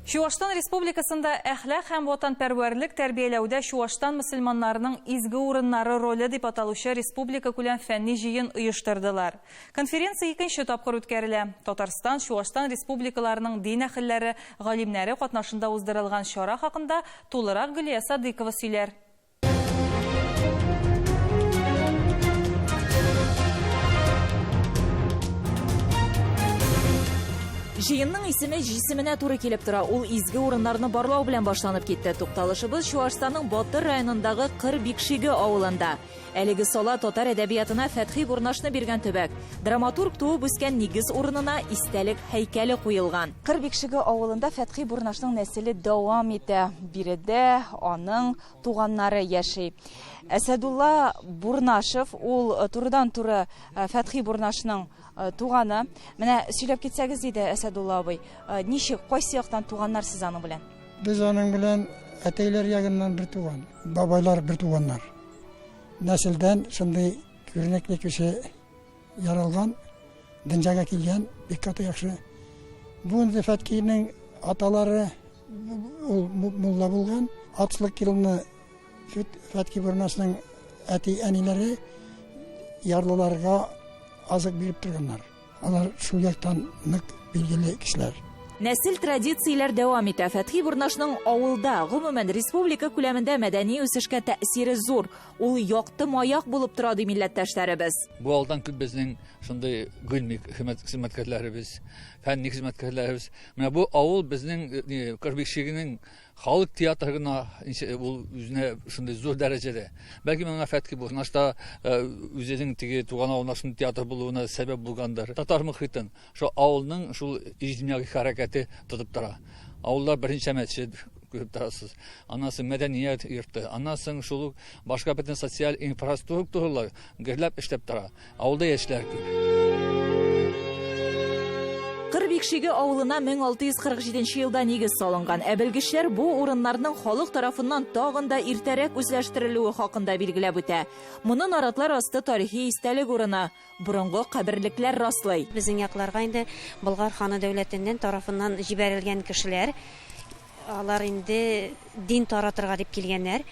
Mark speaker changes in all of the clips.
Speaker 1: Чуашстан Республикасында әхлак һәм ватанпәрвәрлек тәрбияләүдә Чуашстан мөселманнарының изге урыннары роле дип аталучы республикакүләм фәнни җыен оештырдылар. Конференция икенче тапкыр үткәрелә. Татарстан, Чуашстан республикаларының дин әһелләре, галимнәре катнашында уздырылган чара хакында тулырак Гөлия Садыйкова сөйләр.
Speaker 2: Җыенның исеме җисеменә туры килеп тора. Ул изге урыннарны барлау белән башланып китте. Тукталышыбыз Чуашстанның Батыр районындагы Кыр Бикшиге авылында. Әлеге сала татар әдәбиятына Фәтхи Бурнашны биргән төбәк. Драматург туып үскән нигез урынына истәлек һәйкәле куелган.
Speaker 3: Кыр Бикшиге авылында Фәтхи Бурнашның нәселе дәвам итә. Биредә аның туганнары яши. Әсәдулла Бурнашев, ул э, турыдан-туры э, Фәтхи Бурнашның э, туганы. Менә сөйләп китсәгез иде, Әсәдулла абый, ничек, кайсы яктан туганнар сез аның белән?
Speaker 4: Без аның белән әтәйләр ягыннан бер туган, бабайлар бер туганнар. Нәселдән шундый күренекле кеше Яралган, дөньяга килгән, бик каты яхшы. Бу инде Фәткинең аталары ул мулла булган. Ачлык елны Фәтки Бурнасның әти-әниләре ярлыларга азык биреп торганнар. Алар шул яктан нык билгеле кешеләр.
Speaker 2: Нәсел традицияләр дәвам итә. Фәтхи Бурнашның авылда, гомумән, республика күләмендә мәдәни үсешкә тәэсире зур. Ул якты маяк булып тора, ди милләттәшләребез.
Speaker 5: Бу алдан күп безнең шундый гыйльми хезмәткәрләребез, фәнни хезмәткәрләребез. Менә бу авыл безнең Кырбикшигенең халык театры гына ул үзенә шундый зур дәрәҗәдә. Бәлки моңа Фәтхи Бурнаш та үзенең теге туган авылына шундый театр булуына сәбәп булгандыр. Татар мохитын, шул авылның шул иҗтимагый хәрәкәте тотып тора. Авылда берничә мәчет күреп торасыз. Аннан соң мәдәният йорты, аннан соң шул ук башка бөтен социаль инфраструктуралар гөрләп эшләп тора. Авылда яшьләр күп.
Speaker 2: Кыр Бикшиге авылына 1647 елда нигез салынган. Ә белгечләр бу урыннарның халык тарафыннан тагын да иртәрәк үзләштерелүе хакында билгеләп үтә. Моны Наратлар асты тарихи истәлек урыны, борынгы каберлекләр раслый.
Speaker 6: Безнең якларга инде Болгар ханы дәүләтеннән тарафыннан җибәрелгән кешеләр, алар инде дин таратырга дип килгәннәр.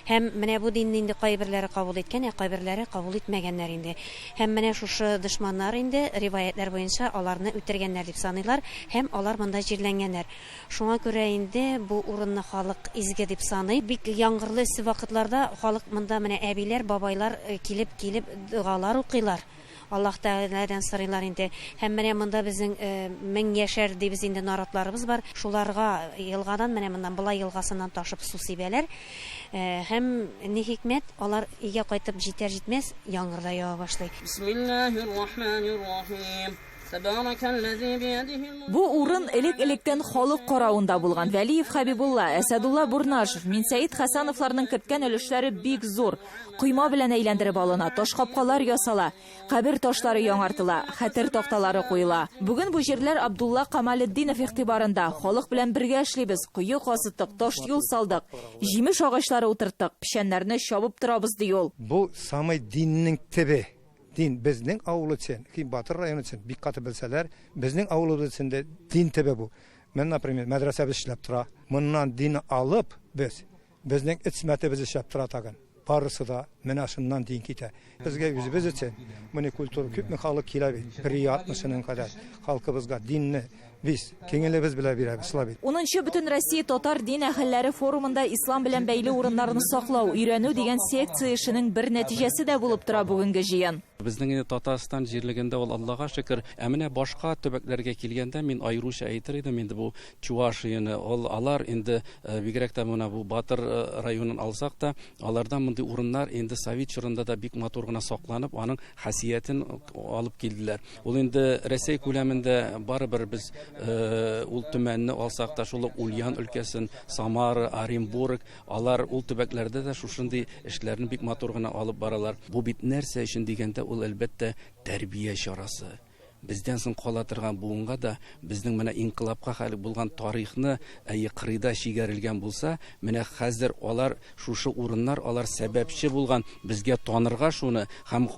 Speaker 6: Һәм менә бу динне инде кайберләре кабул иткән, ә кайберләре кабул итмәгәннәр инде. Һәм менә шушы дошманнар инде, риваятьләр буенча, аларны үтергәннәр дип саныйлар һәм алар монда җирләнгәннәр. Шуңа күрә инде бу урынны халык изге дип саный. Бик яңгырлы эссе вакытларда халык монда менә әбиләр, бабайлар килеп-килеп догалар укыйлар. Аллаһ Тәгаләдән сорыйлар инде. Һәм менә монда безнең меңьяшәр дибез инде наратларыбыз бар. Шуларга елгадан, менә моннан Болай елгасыннан ташып су сибәләр. Һәм ни хикмәт, алар өйгә кайтып җитәр-җитмәс, яңгыр да ява башлый.
Speaker 7: Бисмиллаһир-рахманир-рахим.
Speaker 2: Бу урын элек-электән халык каравында булган. Вәлиев Хәбибулла, Әсәдулла Бурнашев, Минсәет Хәсәновларның керткән өлешләре бик зур. Койма белән әйләндереп алына, ташкапкалар ясала, кабер ташлары яңартыла, хәтер такталары куела. Бүген бу җирләр Абдулла Камалетдинов игътибарында. Халык белән бергә эшлибез, кое казыттык, таш юл салдык, җимеш агачлары утырттык, печәннәрне чабып торабыз, ди ул.
Speaker 8: Бу самый диннең төбе. Дин безнең авыл өчен, Ким Батыр районы өчен бик каты белсәләр, безнең авылыбыз өчен дә дин төбе бу. Менә, например, мәдрәсәбез эшләп тора. Моннан дин алып, без, безнең эцмәтебез эшләп тора тагын. Барысы да менә шуннан дин китә. Безгә үзебез өчен, менә культура, күпме халык килә бит, приятно шуның кадәр халкыбызга динне без киңелебез белән бирәбез, шулай бит.
Speaker 2: Унынчы Бөтенроссия татар дин әһелләре форумында ислам белән бәйле урыннарны саклау, өйрәнү дигән секция эшенең бер нәтиҗәсе дә булып тора бүгенге җыен.
Speaker 9: Безнең инде Татарстан җирлегендә ул Аллага шөкер. Ә менә башка төбәкләргә килгәндә, мин аеруча әйтер идем инде бу Чувашияне, ул алар инде бигрәк тә менә бу Батыр районын алсак та, аларда мондый урыннар инде совет чорында да бик матур гына сакланып, аның хасиятен алып килделәр. Ул инде Рәсәй күләмендә барыбер без ул Төмәнне алсак та, шул ук Ульян өлкәсен, Самара, Оренбург, алар ул төбәкләрдә дә шушындый эшләрне бик матур гына алып баралар. Бу бит нәрсә өчен дигәндә, ул, әлбәттә, тәрбия чарасы. Бездән соң кала торган буынга да безнең менә инкыйлабка хәл булган тарихны, әйе, кырыйда чигәрелгән булса, менә хәзер алар шушы урыннар алар сәбәпче булган безгә танырга шуны һәм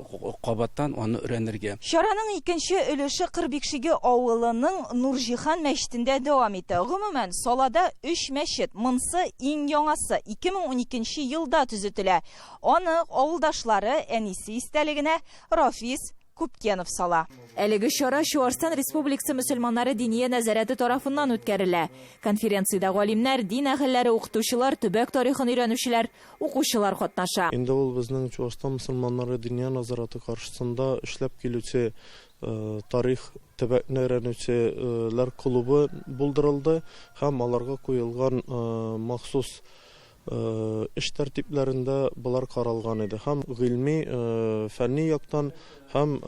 Speaker 9: кабаттан аны өйрәнергә.
Speaker 3: Чараның икенче өлеше Кыр Бикшиге авылының Нурҗиһан мәчетендә дәвам итә. Гомумән, салада 3 мәчет, монсы иң яңасы, 2012 елда төзетелә. Аны авылдашлары әнисе истәлегенә Рафис Күпкенов сала.
Speaker 2: Әлеге чара Чуашстан Республикасы мөселманнары диния нәзарәте тарафыннан үткәрелә. Конференциядә галимнәр, дин әһелләре, укытучылар, төбәк тарихын өйрәнүчеләр, укучылар катнаша.
Speaker 7: Инде ул безнең Чуашстан мөселманнары диния нәзарәте каршысында эшләп килүче тарих төбәкне өйрәнүчеләр клубы булдырылды һәм аларга куелган махсус эш тәртипләрендә болар каралган иде. Һәм гыйльми, фәнни яктан, һәм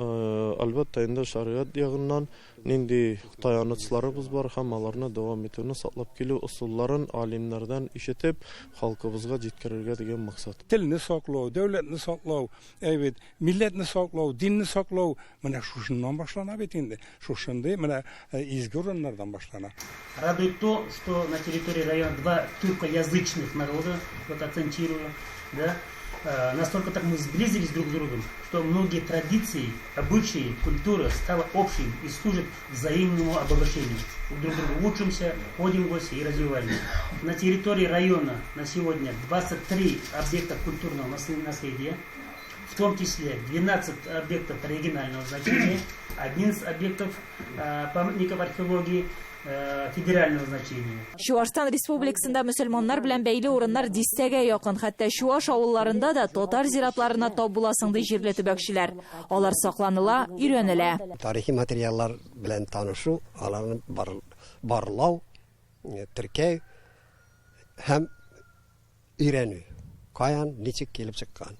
Speaker 7: әлбәттә инде шариат ягыннан нинди таянычларыбыз бар һәм аларны дәвам итүне саклап килү ысулларын алимнәрдән ишетеп, халкыбызга җиткерергә дигән максат.
Speaker 10: Телне саклау, дәүләтне саклау, әйбәт, милләтне саклау, динне саклау менә шушыннан башлана бит инде. Шушындый менә изге урыннардан башлана.
Speaker 11: Радует то, что на территории района два тюркоязычных народа, вот акцентирую, да, настолько так мы сблизились друг с другом, что многие традиции, обычаи, культура стала общим и служит взаимному обогащению. Друг другу учимся, ходим в гости и развиваемся. На территории района на сегодня 23 объекта культурного наследия, в том числе 12 объектов регионального значения, 11 объектов памятников археологии федерального значения.
Speaker 2: Чуашстан Республикасында мөселманнар белән бәйле урыннар дистәгә якын, хәтта чуаш авылларында да татар зиратларына тап буласың, ди җирле төбәкчеләр. Алар сакланыла, өйрәнелә.
Speaker 12: Тарихи материаллар белән танышу, аларны барлау, теркәү һәм өйрәнү. Каян, ничек килеп чыккан.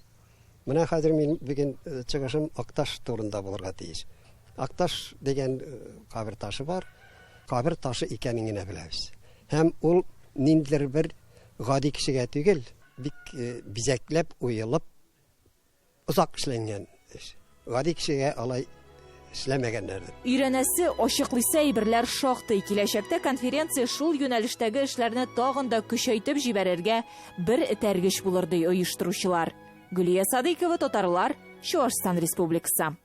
Speaker 12: Менә хәзер мин бүген чыгышым Акташ турында булырга тиеш. Акташ дигән кабер ташы бар. Кабер ташы икәнен генә беләбез. Һәм ул ниндидер бер гади кешегә түгел, бик бизәкләп, уелып, озак эшләнгән эш. Гади кешегә алай эшләмәгәннәрдер.
Speaker 2: Өйрәнәсе, ачыклыйсы әйберләр шактый. Киләчәктә конференция шул юнәлештәге эшләрне тагын да көчәйтеп җибәрергә бер этәргеч булыр, ди оештыручылар. Гөлия Садыйкова, Татарлар, Чуашстан Республикасы.